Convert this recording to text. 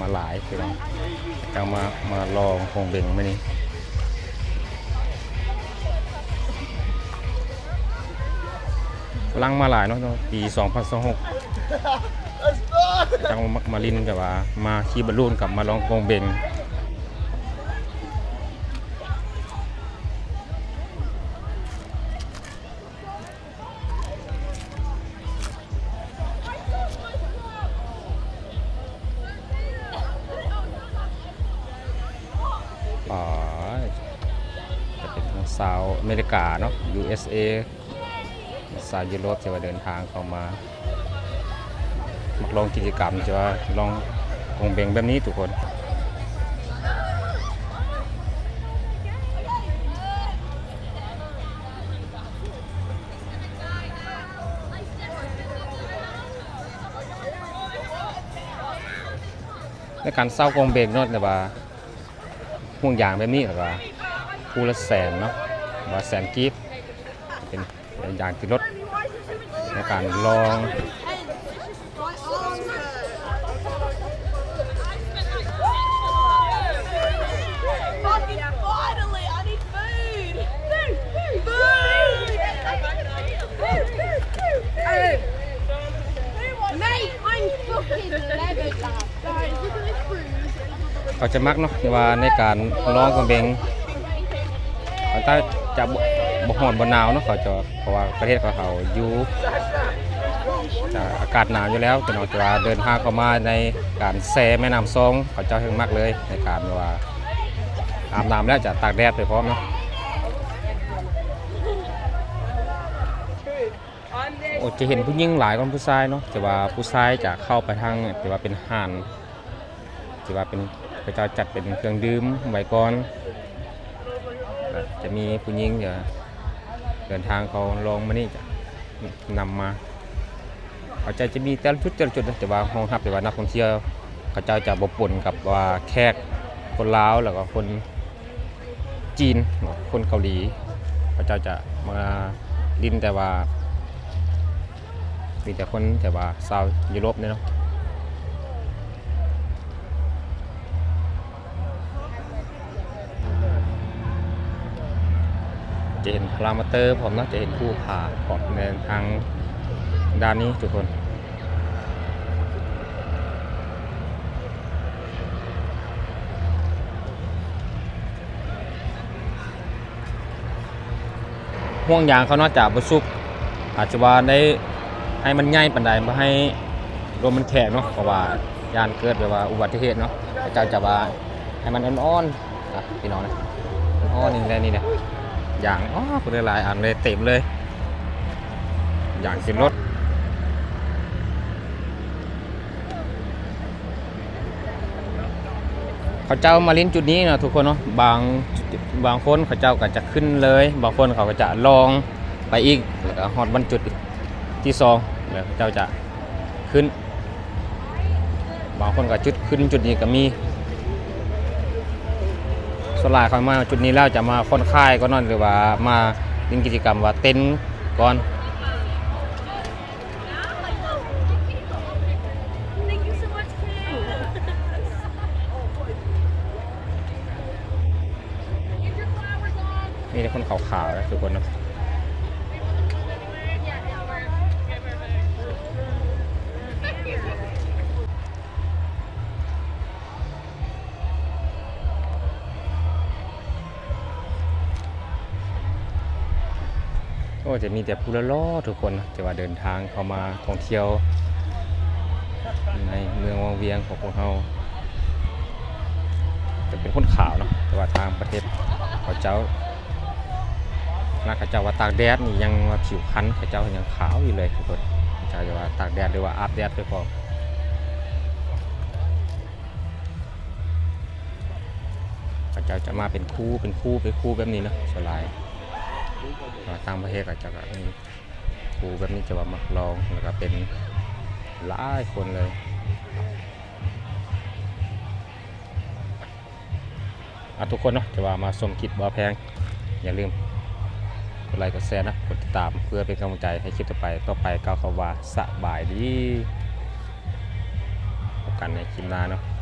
ມາຫຼາຍພີ່ນ້ອງ ຈັ່ງມາ ມາລອງກົງເບັງມື້ນີ້ ລັງມາຫຼາຍເນາະ ປີສອງພັນຊາວຫົກ ຈັ່ງມາ ມາຫຼິ້ນ ແຕ່ວ່າມາຂີ່ບາລູນກັບມາລອງກົງເບັງ. ອາ ຈະເປັນທາງຊາວອາເມລິກາເນາະ ຢູເອສເອ ຊາວຢູໂຣບທີ່ວ່າເດີນທາງເຂົ້າມາ ມັກລອງກິດຈະກຳທີ່ວ່າລອງກົງເບັງແບບນີ້ທຸກຄົນ. ໃນການເຊົ່າກົງເບັງເນາະ ແຕ່ວ່າຫ່ວງຢາງແບບນີ້ ແລ້ວກໍຄູ່ລະແສນເນາະ ວ່າແສນກີບ ເປັນ ຢາງຕິດລົດໃນການລອງ. Mate, I'm fucking livid, lad. ເຂົາຈະມັກເນາະ ທີ່ວ່າໃນການລອງກົງເບັງ ເຂົາຈະ ຈະບໍ່ ບໍ່ຮ້ອນບໍ່ໜາວເນາະ ເຂົາຈະ ເພາະວ່າປະເທດຂອງເຂົາຢູ່ ຈະອາກາດໜາວຢູ່ແລ້ວ ແຕ່ເນາະ ແຕ່ວ່າເດີນທາງເຂົ້າມາໃນການແຊ່ແມ່ນ້ຳຊອງ ເຂົາເຈົ້າແຮ່ງມັກເລີຍ ໃນການແບບວ່າອາບນ້ຳແລ້ວຈະຕາກແດດໄປພ້ອມເນາະ. ໂອ້ ຈະເຫັນຜູ້ຍິງຫຼາຍກວ່າຜູ້ຊາຍເນາະ ແຕ່ວ່າຜູ້ຊາຍຈະເຂົ້າໄປທາງທີ່ວ່າເປັນຮ້ານ ທີ່ວ່າເປັນ ເຂົາເຈົ້າຈັດເປັນເຄື່ອງດື່ມໄວ້ກ່ອນ ແລ້ວຈະມີຜູ້ຍິງຈະເດີນທາງເຂົ້າລອງມານີ້ ຈະນຳມາ ເຂົາເຈົ້າຈະມີແຕ່ລະຈຸດ ແຕ່ລະຈຸດ ແຕ່ວ່າຮອງຮັບ ແຕ່ວ່ານັກທ່ອງທ່ຽວ ເຂົາເຈົ້າຈະບໍ່ປົນກັບວ່າແຂກຄົນລາວ ແລ້ວກໍຄົນ ຈີນເນາະ ຄົນເກົາຫຼີ ເຂົາເຈົ້າຈະມາຫຼິ້ນ ແຕ່ວ່າມີແຕ່ຄົນ ແຕ່ວ່າຊາວຢູໂຣບນີ້ເນາະ. ຈະເຫັນພາລາມາເຕີພ້ອມເນາະ ຈະເຫັນພູຜາພ້ອມໃນທາງດ້ານນີ້ທຸກຄົນ. ຫ່ວງຢາງເຂົາເນາະ ຈະບໍ່ສຸກ ອາດຈະວ່າໄດ້ໃຫ້ມັນໃຫຍ່ປານໃດ ບໍ່ໃຫ້ລົມມັນແຂງເນາະ ເພາະວ່າຢ້ານເກີດແບບວ່າອຸບັດຕິເຫດເນາະ ເຂົາເຈົ້າຈະວ່າໃຫ້ມັນອ່ອນໆ ອ່ະ ພີ່ນ້ອງນະ ອ່ອນໆ ນີ້ແຫຼະ ນີ້ນະ ຢາງ ອໍ ເພິ່ນຫຼາຍອັນເລີຍ ເຕັມເລີຍ ຢາງເຕັມລົດ. ເຂົາເຈົ້າມາຫຼິ້ນຈຸດນີ້ເນາະທຸກຄົນເນາະ ບາງ ບາງຄົນເຂົາເຈົ້າກໍຈະຂຶ້ນເລີຍ ບາງຄົນເຂົາກໍຈະລອງໄປອີກ ແລ້ວກໍຮອດວັນຈຸດທີສອງ ແລ້ວເຂົາເຈົ້າຈະຂຶ້ນ ບາງຄົນກໍຈຸດ ຂຶ້ນຈຸດນີ້ກໍມີ ສ່ວນຫຼາຍເຂົາມາຈຸດນີ້ແລ້ວຈະມາຜ່ອນຄາຍກ່ອນເນາະ ຫຼືວ່າມາຫຼິ້ນກິດຈະກຳວ່າເຕັ້ນກ່ອນ. Thank you so much, Kim. Get your flowers on. ມີແຕ່ຄົນຂາວໆ ນະ ທຸກຄົນເນາະ. ໂອ້ ຈະມີແຕ່ຜູ້ຫຼໍ່ໆ ທຸກຄົນ ທີ່ວ່າເດີນທາງເຂົ້າມາທ່ອງທ່ຽວໃນເມືອງວັງວຽງຂອງພວກເຮົາ ຈະເປັນຄົນຂາວເນາະ ແຕ່ວ່າທາງປະເທດເຂົາເຈົ້າ ຂະໜາດເຂົາເຈົ້າວ່າຕາກແດດນີ້ ຍັງວ່າຜິວພັນເຂົາເຈົ້າຍັງຂາວຢູ່ເລີຍ ທຸກຄົນ ເຂົາເຈົ້າຈະວ່າຕາກແດດ ຫຼືວ່າອາບແດດໄປພ້ອມ. ເຂົາເຈົ້າຈະມາເປັນຄູ່ ເປັນຄູ່ ເປັນຄູ່ແບບນີ້ເນາະ ສ່ວນຫຼາຍ ແຕ່ວ່າຕ່າງປະເທດເຂົາເຈົ້າກໍມີຄູ່ແບບນີ້ ຈະວ່າມັກລອງ ແລ້ວກໍເປັນຫຼາຍຄົນເລີຍ. ອ່ະ ທຸກຄົນເນາະ ທີ່ວ່າມາຊົມຄລິບບ່າວແພງ ຢ່າລືມກົດໄລກົດແຊນະ ກົດຕິດຕາມ ເພື່ອເປັນກຳລັງໃຈໃຫ້ຄລິບຕໍ່ໄປ ຕໍ່ໄປກ່າວຄຳວ່າສະບາຍດີ ພົບກັນ ກັນໃນຄລິບໜ້າເນາະ.